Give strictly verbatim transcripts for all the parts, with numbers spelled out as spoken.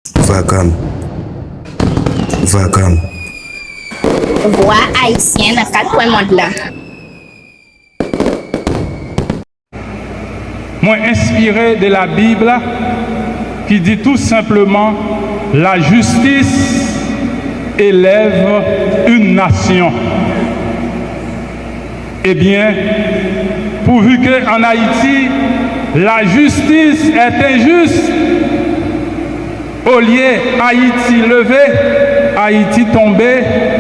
Vakam. Vakam. Vwa Ayisyen nan kat kwen mond lan. Mwen enspire de la Bible qui dit tout simplement, la justice élève une nation. Eh bien, pourvu que en Haïti, la justice est injuste, olye Ayiti leve, Ayiti tonbe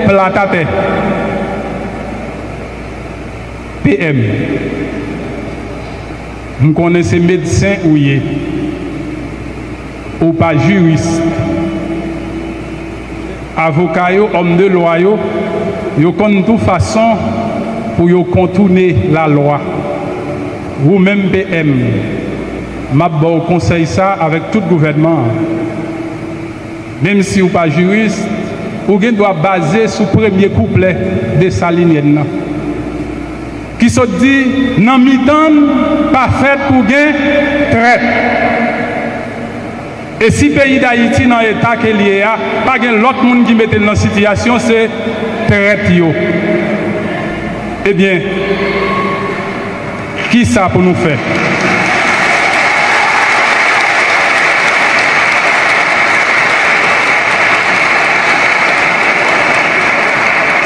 plat atè. P M, m konnen se medsen ou ye. Ou pa jiris. Avoka yo, òm de lwa yo, yo konn tou fason pou yo kontoune lalwa. Ou menm P M, m ap ba w konsèy sa avèk tout gouvènman an. Menm si w pa jiris, ou gen dwa baze sou premye kouplè Desalinyèn nan, ki sot di, nan mitan n pa fèt pou gen trèt. E si peyi Dayiti nan eta ke l ye a, pa gen lòt moun ki mete l nan sitiyasyon, se trèt yo. Ebyen, kisa pou nou fè?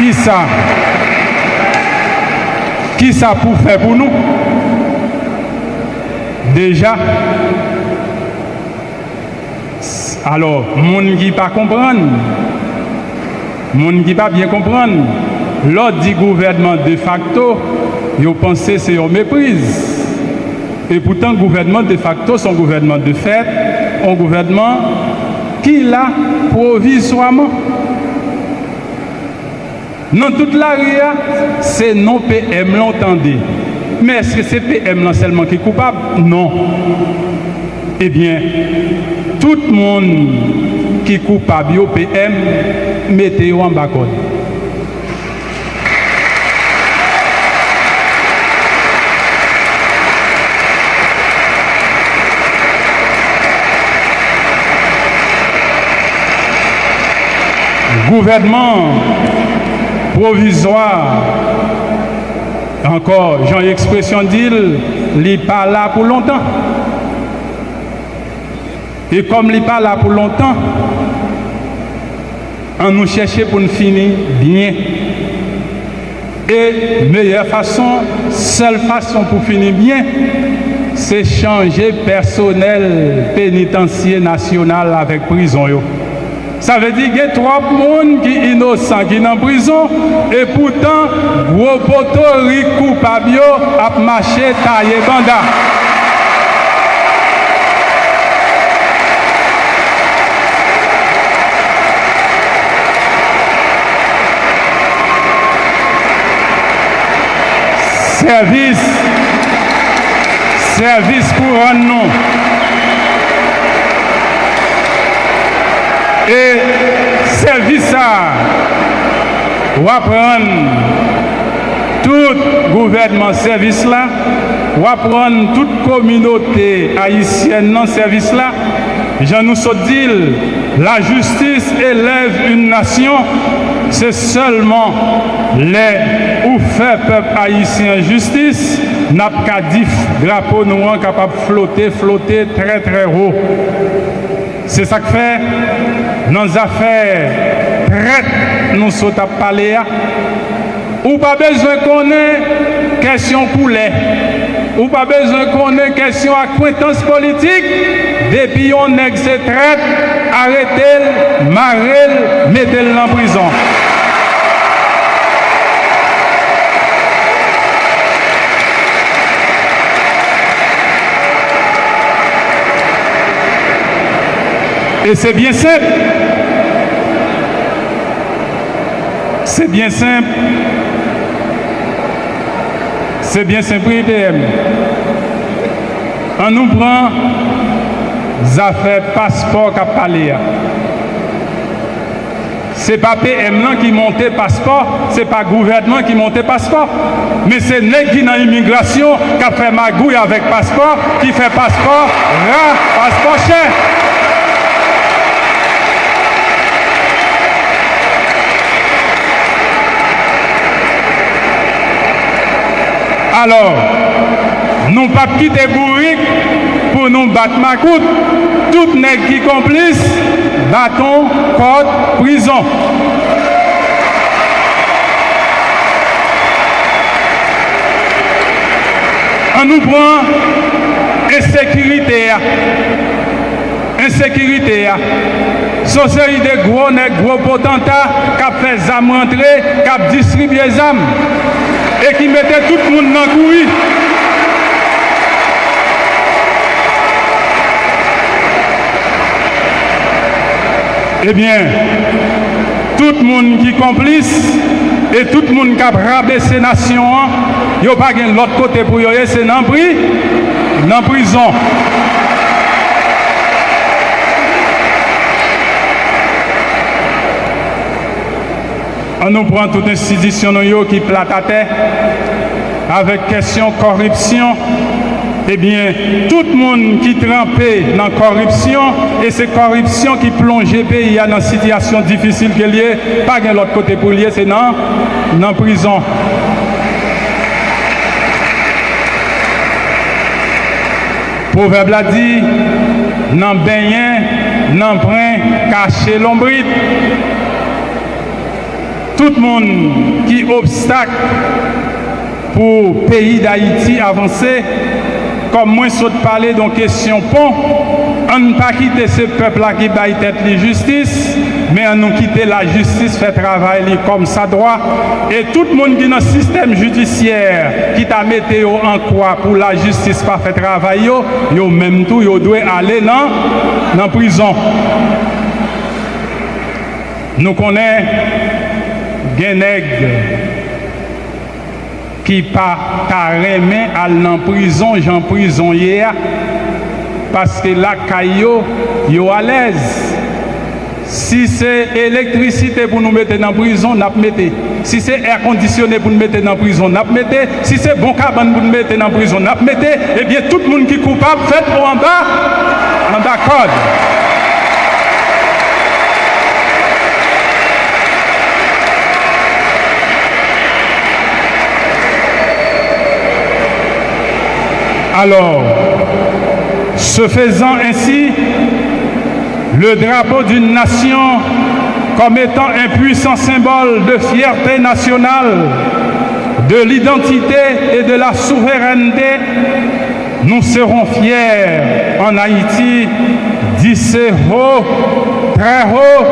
Kisa? Kisa pou fè pou nou? Deja, alò, moun ki pa konprann, moun ki pa byen konprann, lè w di gouvènman defakto, yo panse se yon mepriz. Epoutan, gouvènman defakto se yon gouvènman de fèt, yon gouvènman ki la pwovizwaman. Nan tout lari a, se non P M lan w tande. Men èske se P M lan sèlman ki koupab? Non. Ebyen, tout moun ki koupab yo, P M mete yo anba kòd. Gouvènman pwovizwa, ankò, jan ekspresyon di l, li pa la pou lontan. E kòm li pa la pou lontan, ann nou chèche pou n fini byen. E meyè fason, sèl fason pou fini byen, se chanje pèsonèl penitansye nasyonal avèk prizon yo. Sa vle di gen twòp moun ki inosan ki nan prizon, epoutan gwo potorik koupab yo ap mache taye banda. Sèvis, sèvis pou rann nou. E sèvis sa a, w ap rann tout gouvènman sèvis la, w ap rann tout kominote ayisyèn nan sèvis la. Jan nou sot di l, la justice élève une nation, se sèlman lè ou fè pèp ayisyen an jistis, n ap ka di drapo nou an kapab flote, flote trè, trè wo. Se sa k fè, nan zafè trèt nou sot ap pale a, ou pa bezwen konnen kèsyon koulè. Ou pa bezwen konnen kèsyon akwentans politik. Depi yon nèg se trèt, arete l, mare l, mete l nan prizon. E se byen senp. Se byen senp. Se byen senp, wi, P M. Ann nou pran zafè paspò k ap pale a. Se pa P M nan ki monte paspò, se pa gouvènman ki monte paspò. Men se nèg ki nan imigrasyon k ap fè magouy avèk paspò, ki fè paspò ra, paspò chè. Alò, nou p ap kite bourik pou nou bat makout. Tout nèg ki konplis, baton, kòd, prizon. An nou pran ensekirite a. Ensekirite a. Se yon seri de gwo nèg, gwo potanta k ap fè zam rantre, k ap distribye zam e ki mete tout moun nan kouri. Ebyen, tout moun ki konplis e tout moun k ap rabese nasyon an, yo pa gen lòt kote pou yo ye, se nan pri, nan prizon. An nou pran tout enstitisyon nou yo ki plat atè avèk kèsyon kòripsyon. Ebyen, tout moun ki tranpe nan kòripsyon, e se kòripsyon ki plonje peyi a nan sitiyasyon difisil ke l ye, pa gen lòt kote pou l ye, se nan, nan prizon. Pwovèb la di, nan benyen, nanpren kache lonbrit. Tout moun ki obstak pou peyi Dayiti avanse, kòm mwen sot pale de yon kesyon pon, ann pa kite se pèp la ki bay tèt li jistis, men ann nou kite lajistis fè travay li kòmsadwa. E tout moun ki nan sistèm jidisyè ki ta mete yo an kwa pou lajistis pa fè travay yo, yo menm tou, yo dwe ale nan, nan prizon. Nou konnen gen nèg ki pa ta renmen al nan prizon jan prizon ye a, paske lakay yo, yo alèz. Si se elektrisite pou nou mete nan prizon, n ap mete. Si se èkondisyone pou n mete nan prizon, n ap mete. Si se bon kabann pou n mete nan prizon, n ap mete. Ebyen, tout moun ki koupab, fèt o anba, anba kòd. Alors, se faisant ainsi, le drapeau d'une nation, comme étant un puissant symbole de fierté nationale, de l'identité et de la souveraineté, nous serons fiers en Haïti d'hisser haut, très haut,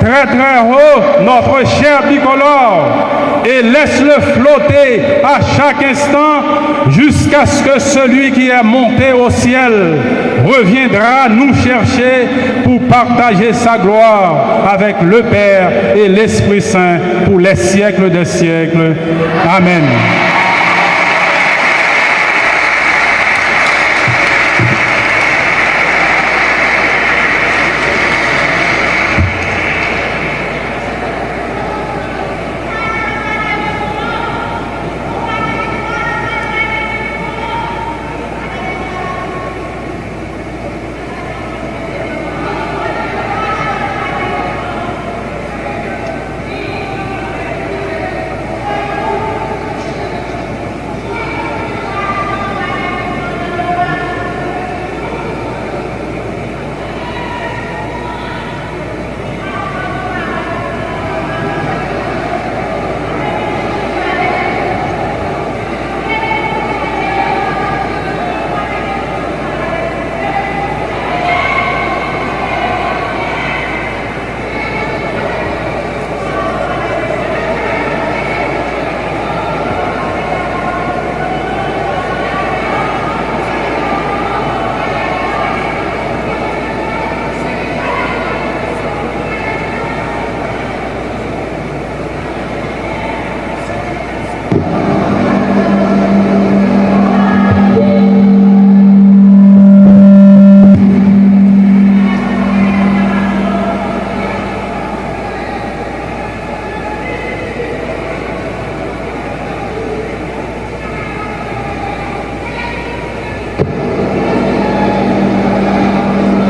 très très haut notre cher bicolore et laisse-le flotter à chaque instant jusqu'à ce que celui qui est monté au ciel reviendra nous chercher pour partager sa gloire avec le Père et l'Esprit Saint pour les siècles des siècles. Amen.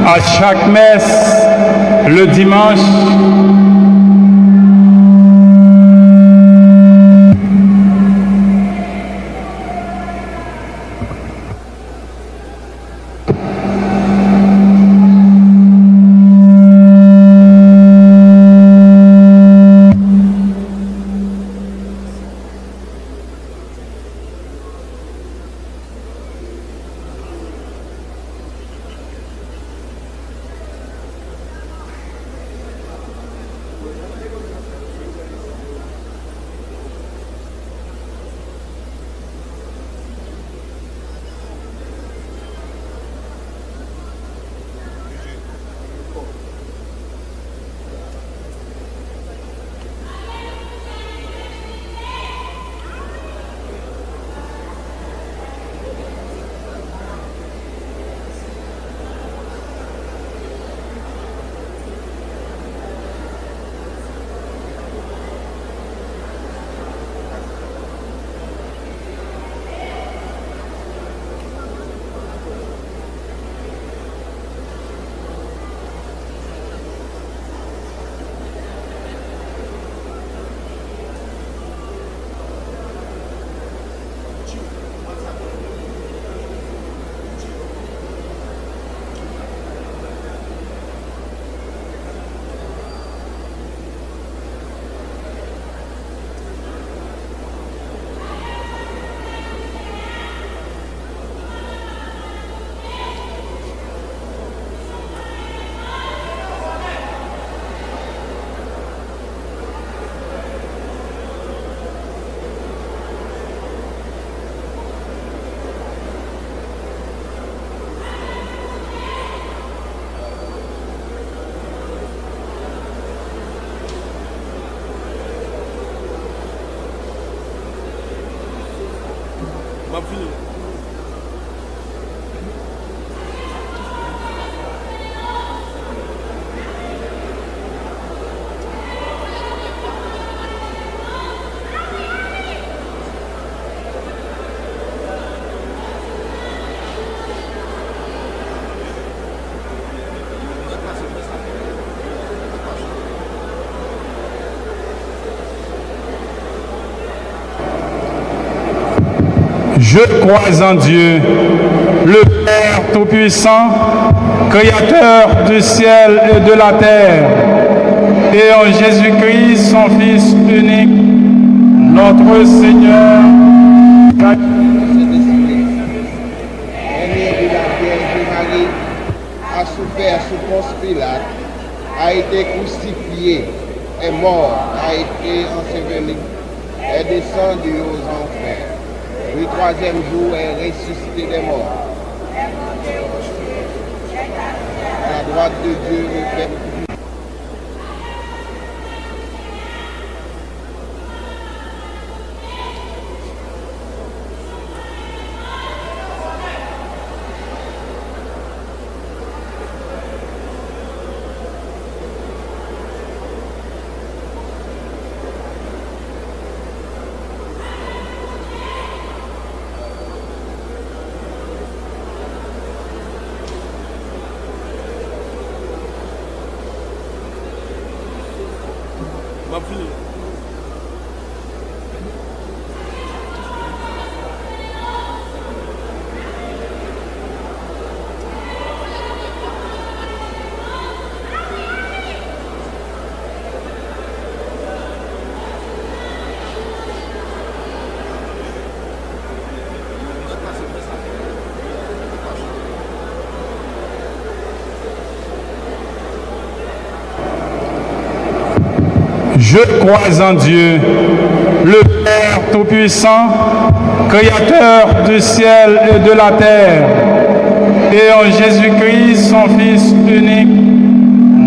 À chaque messe le dimanche, Je crois en Dieu, le Père Tout-Puissant, Créateur du ciel et de la terre, et en Jésus-Christ, son Fils unique, notre Seigneur. Saint-Esprit, né de la Vierge Marie, a souffert sous Ponce Pilate, a été crucifié, est mort, a été enseveli, est descendu aux enfers. Le troisième jour est ressuscité des morts. À la droite de Dieu, le Père. M ap fini. Je crois en Dieu, le Père Tout-Puissant, Créateur du ciel et de la terre, et en Jésus-Christ, son Fils unique,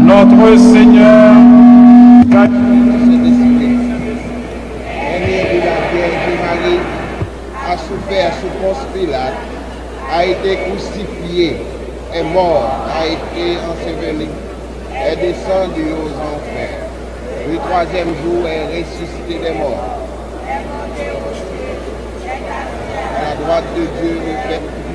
notre Seigneur. Saint-Esprit, né de la Vierge Marie, a souffert sous Ponce Pilate, a été crucifié, est mort, a été enseveli, est descendu aux enfers. Le troisième jour est ressuscité des morts. À la droite de Dieu, le Père.